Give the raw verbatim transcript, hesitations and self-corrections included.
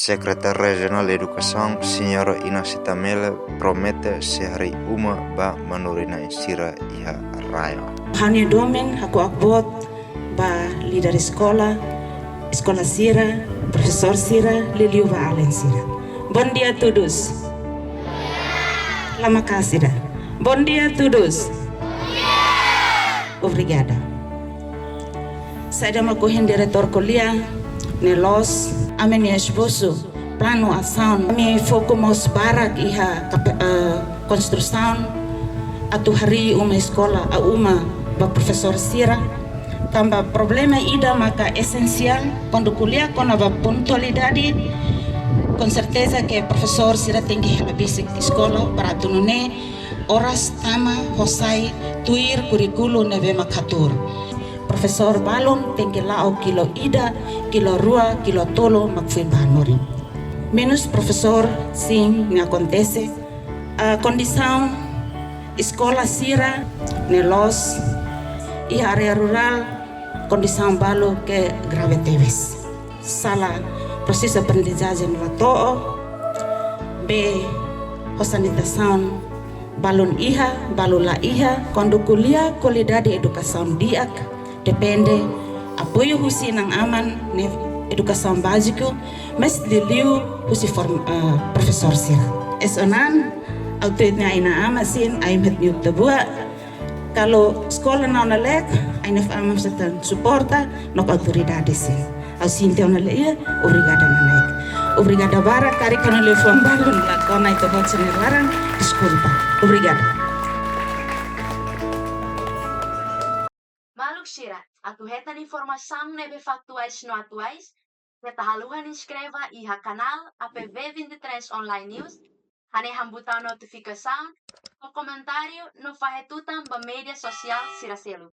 Sekretária Rejionál Edukasaun, Señora Inasita Mele, promete sei harii uma ba manorin-na'in sira iha RAEOA. Ha'u-nia domin, hakuak boot ba líder eskola, eskola sira, profesór sira, liuliu ba alin sira. Bom dia a todos. La makasida. Bom dia a todos. Obrigada. Saida mak ohin diretór ko'alia, ne'e loos, ami-nia esbosu, planu asaun, ami foku mós barak iha kap-, eh, konstrusaun, atu harii uma eskola, ah, uma ba profesór sira. Tanba problema ida maka esensiál, kuandu ko'alia kona-ba pontualidade, com certeza que profesór sira tenke hela besik eskola para atu nune'e oras tama ho sai tuir kurríkulu ne'ebé mak hatuur. Profesór balun tenke la'o kilo ida, kilo rua, kilo tolu mak foin ba hanorin. Menus profesór, sin, ne'e akontese. Ah, kondisaun eskola sira ne'e loos, iha área rurál kondisaun balu ke grave tebes. Sala prosesu aprendizajen la to'o, bee ho sanitasaun balun iha, balu la iha, kuandu ko'alia kualidade edukasaun di'ak, depende apoiu husi inan-aman ne'e edukasaun báziku, mais liuliu husi form-, eh, profesór sira. Es onan, ha'u tuir nia inan-aman sin, ai met niuk tabua, kalau eskola na'in-rua lek, ai nef aman setan suporta, no autoridade sin. Ha'u sente ona le ia, obrigada nanaik. Obrigada barak, karik ha'u-nia liafuan balun la kona ita-boot sira-nia laran, deskulpa. Obrigada. Maluk sira, atu hetan informasaun ne'ebé faktuais no atuais, keta haluha inskreve iha kanál A P V vinte e três Online News, hanehan butaun notifikasaun, fó komentáriu no fahe tutan ba média sosiál sira seluk.